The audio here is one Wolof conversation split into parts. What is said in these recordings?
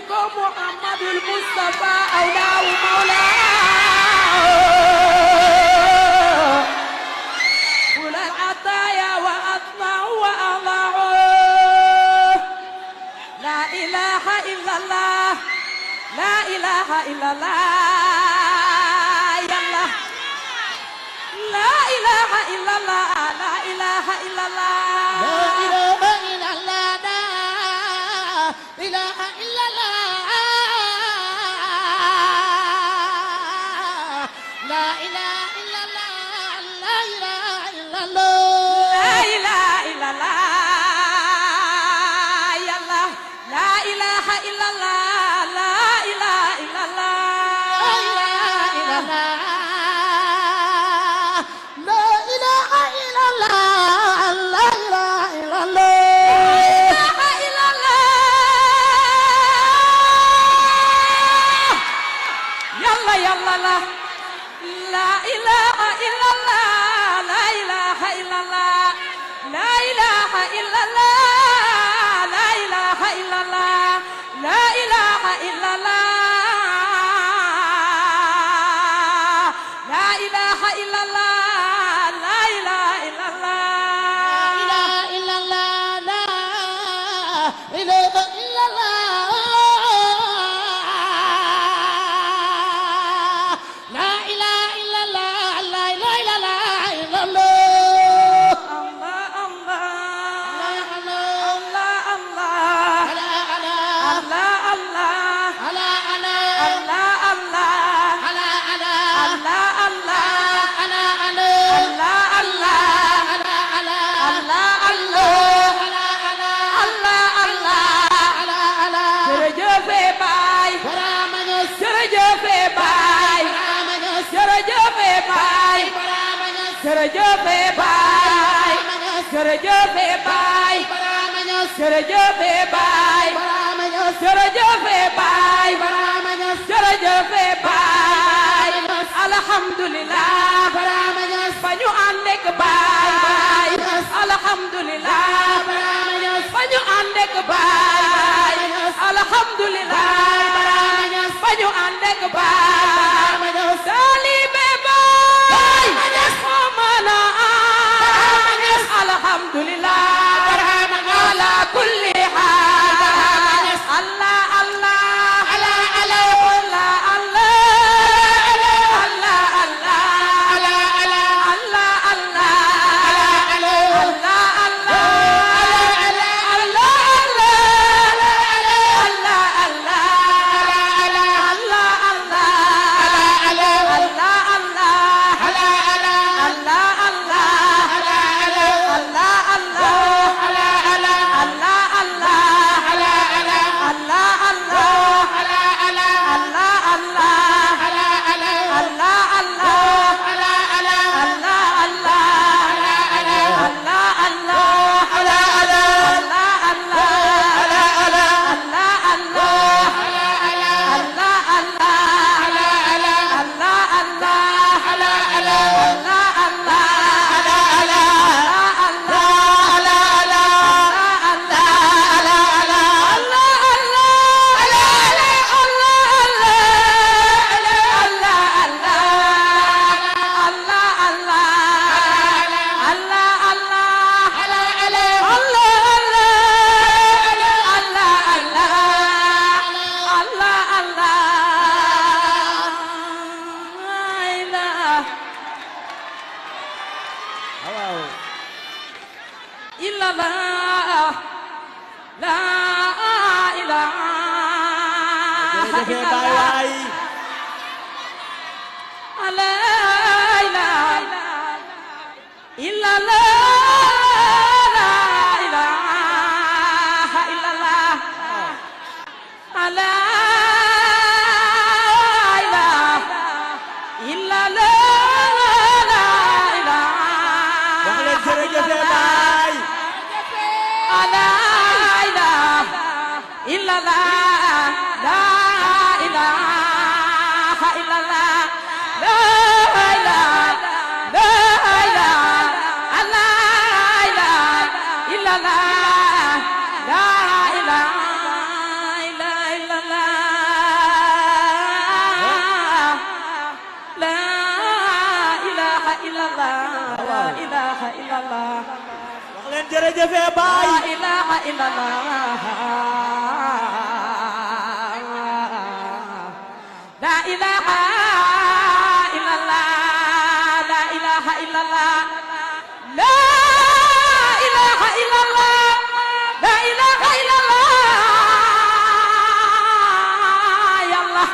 محمد المصطفى أولاه مولاه كل العطايا وأطمع وأضع لا إله إلا الله لا إله إلا الله يلا لا إله إلا الله لا إله إلا الله لا إله إلا الله لا إله إلا الله لا إله إلا الله لا إله إلا الله لا إله إلا الله يلا لا إله إلا الله لا إله إلا الله لا إله إلا الله لا إله إلا الله لا إله إلا الله يلا يلا لا إله إلا الله لا إله إلا الله لا إله إلا الله لا إله إلا الله لا إله إلا الله لا إله إلا الله لا إله إلا الله لا إله إلا الله لا إله إلا الله لا إله إلا الله لا إله إلا الله jërëjëf baay jërëjëf baay jërëjëf baay jërëjëf baay jërëjëf baay alhamdulillah ba ñu ànd ak baay alhamdulillah ba ñu ànd ak baay alhamdulillah ba ñu ànd ak baay taalibe baay mana alhamdulillah ala kulli haal Allah Allah Allah Allah Allah jërëjëf baay la ilaha illallah la ilaha illallah la ilaha illallah la ilaha illallah la ilaha illallah yallah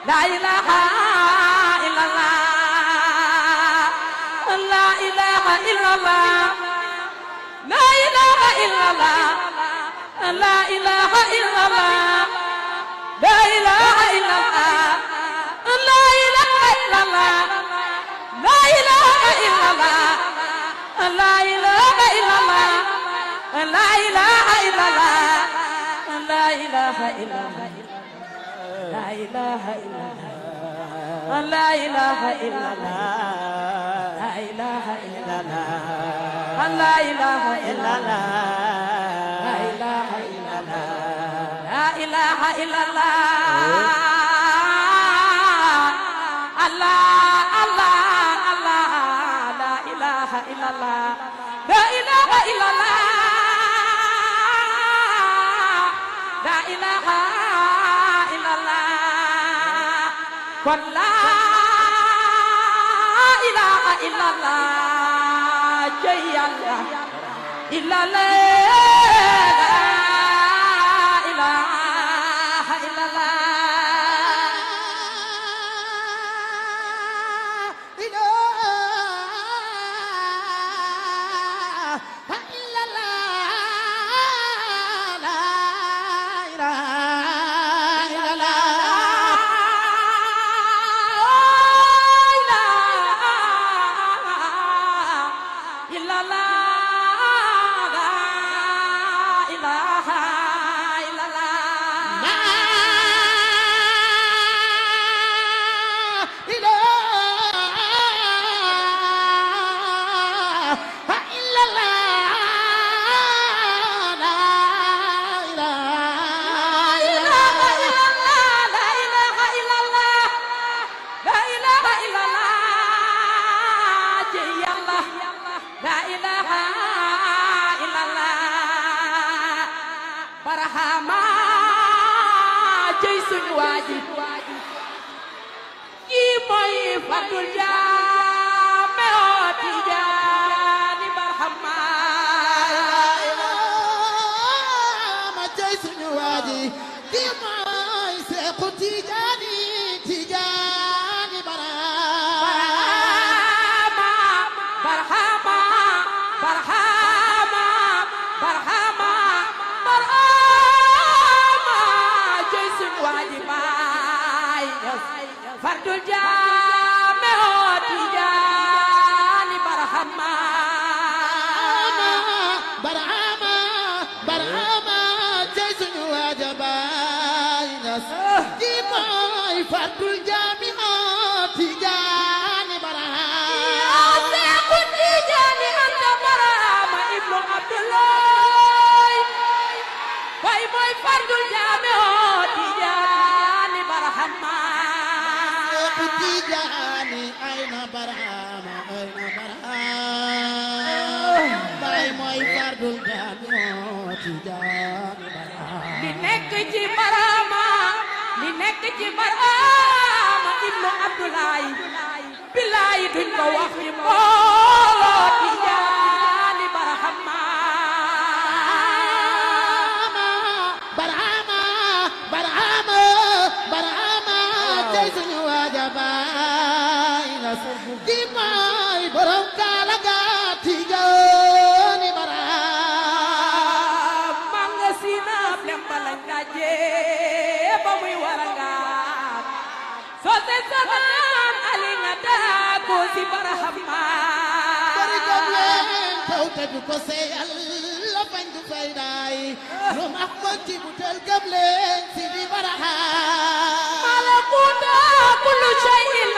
la ilaha illallah la ilaha illallah la ilaha illallah la ilaha illallah la ilaha illallah la ilaha illallah la ilaha illallah la ilaha illallah la ilaha illallah la ilaha illallah la ilaha illallah la ilaha illallah la ilaha illallah la ilaha illallah la ilaha illallah la ilaha illallah Allah Allah Allah la ilaha illallah la ilaha illallah la ilaha illallah kon la ilaha illallah jey Yàlla illallah la ilaha illallah barahama cey suñu waaji kii mooy Fadul Jaame oo Tijaani barahama ma cey suñu waaji kii mooy Seexu Tijaani Tijaani barahama barahama barahama barahama Fadul Jaame oo Tijaani barahama barahama barahama cey suñu waaja Baay Ñas kii mooy Fadul Jaame oo Tijaani barahama Seexu Tijaani anta barahama ibnu Abdullahi way mooy Fadul Jaame oo Tijaani barahama Tijaani ayna barahama ayna barahama Baay mooy Fadul Jaame oo Tijaani barahama li nekk ci barahama li nekk ci barahama ibnu Abdullahi billahi duñ ko wax ci mbooloo Tijaani barahama barahama barahama barahama tey suñu waaja Baay Ñas kii mooy borom kaala ga Tijaani barahama manga sina blembalañ daje ba muy warangaat so se sanan ali nga daago si barahama bari gam leen taw te du ko seyal la bañ du fay daay lu max ma ci bu tel gam leen si di barahama malakuta kullu shay'in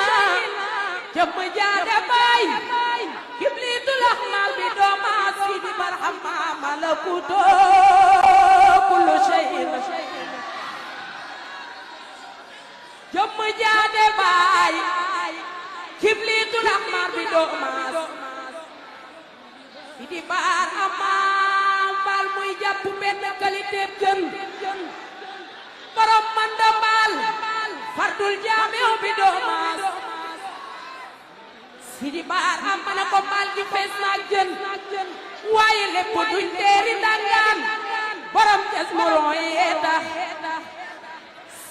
jëm jaade bay kiblitul ahmal bi dooma si di barahama malakuta kullu shay'in jëm jaade bay kiblitul ahmal bi dooma si di barahama qualité jën borom mandambal fardul jaamiu bi doomaas Sidi Baar am na ko mbaal gi fees na jën waaye lépp duñ teeri dangaan borom jas muron yee tax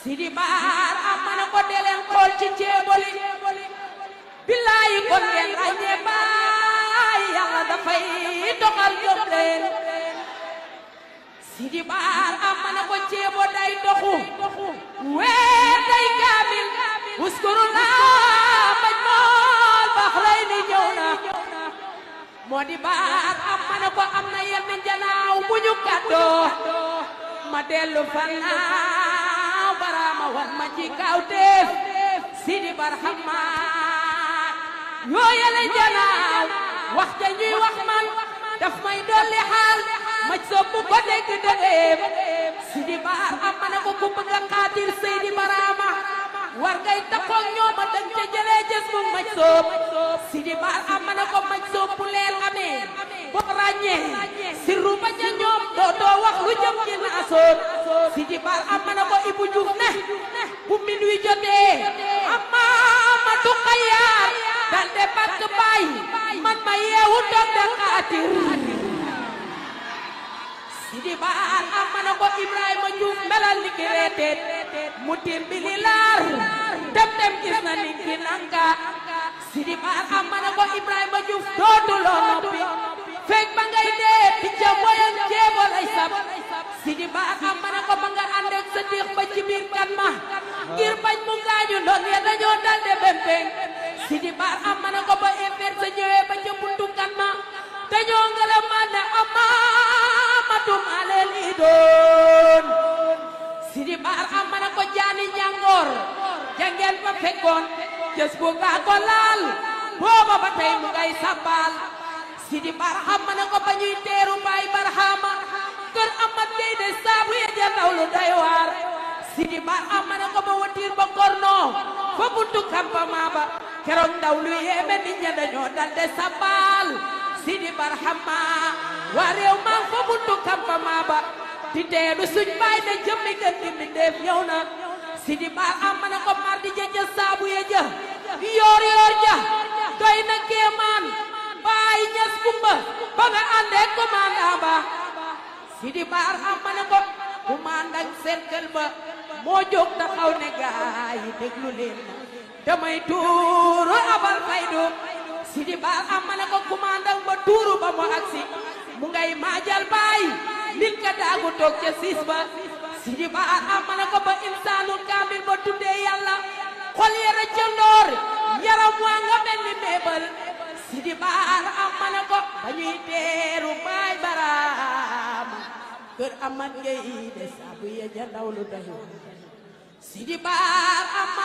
Sidi Baar am na ko deleen xool ci ceeboli billaahi kon ngeen ràññee baay yàlla dafay doxal jóg leen Sidi Baar am na ko ceebo day doxu weer day kaamil uskurullah maj mool bax lay ni ñëw na moo di Baar am na ko am na yenn njanaaw bu ñu kàddoo ma dellu fannaaw baraama wan ma ci kawteef Sidi Barhama yoo yele njanaaw wax ja ñuy wax man daf may dolli xaal maj sopp ko dégg dëggeem Sidi Baar am na ko ku bëgg a xaatir Seydi Barhama war ngay taxoog ñooma dang ca jëlee jës bu maj sopp Sidi Baar am na ko maj sopp bu leel amee boo ràññee sirru ba ca ñoom doo wax lu jëm ci naasoon Sidi Baar am na ko Ibu Juuf ne bu minuit jotee amma tu xayaar dal de bakk baay man ma yeewu toog de xaatir Sidi Baar am na ko Ibrahima Juuf melal ni ki reeteet mu tiim bi li laar dem gis na ni ki nanka Sidi Baar am na ko Ibrahima Juuf dootuloo noppi fekk ba ngay dee picca moyam ceebo lay sab Sidi Baar am na ko ba nga ànd ak sa diix ba ci biir kan ma ngir bañ mu gaañu ndoon ya dañoo dal de bempeng Sidi Baar am na ko ba infert sa ñëwee ba ca buntu kan ma dañoo ngelamaan ne amaamatum aleel i doon Sidi Baar am na ko jaani ñangoor jangeen fa fekkoon jës bu ngaa ko laal booba ba tey mu ngay sabbal Sidi Baar am na ko ba ñuy teeru baay Barhama kër amat gay de saabu ya jandaw lu doy waar Sidi Baar am na ko ba watiir ba korno fa buntu campement ba keroog ndaw lu yéeme nit ña dañoo dal de sabbal Sidi Barhama waa réew maa fa buntu campement ba di teeru suñ baay ne jëmmi gën di mbindeef ñëw na Sidi Baar am na ko mardi ja saabu ya ja yoor ja doy na kéemaan baay ñas kumba ba nga àndee commandant ba Sidi Baar am na ko commandant cercle ba moo jóg taxaw ne gaay yi déglu leen damay tuuru abal faydu Sidi Baar am na ko commandant ba tuuru ba mu agsi mu ngay maajal baay nit ka daagu toog ca siis ba Sidi Baar am na ko ba insaanul kaamil ba tuddee yàlla xol yara ca ndoor yaram waa nga mel ni meebal Sidi Baar am na ko ba ñuy teeru baay Barhama kër amat ngay de saabu ya jandaw lu doy Sidi Baar am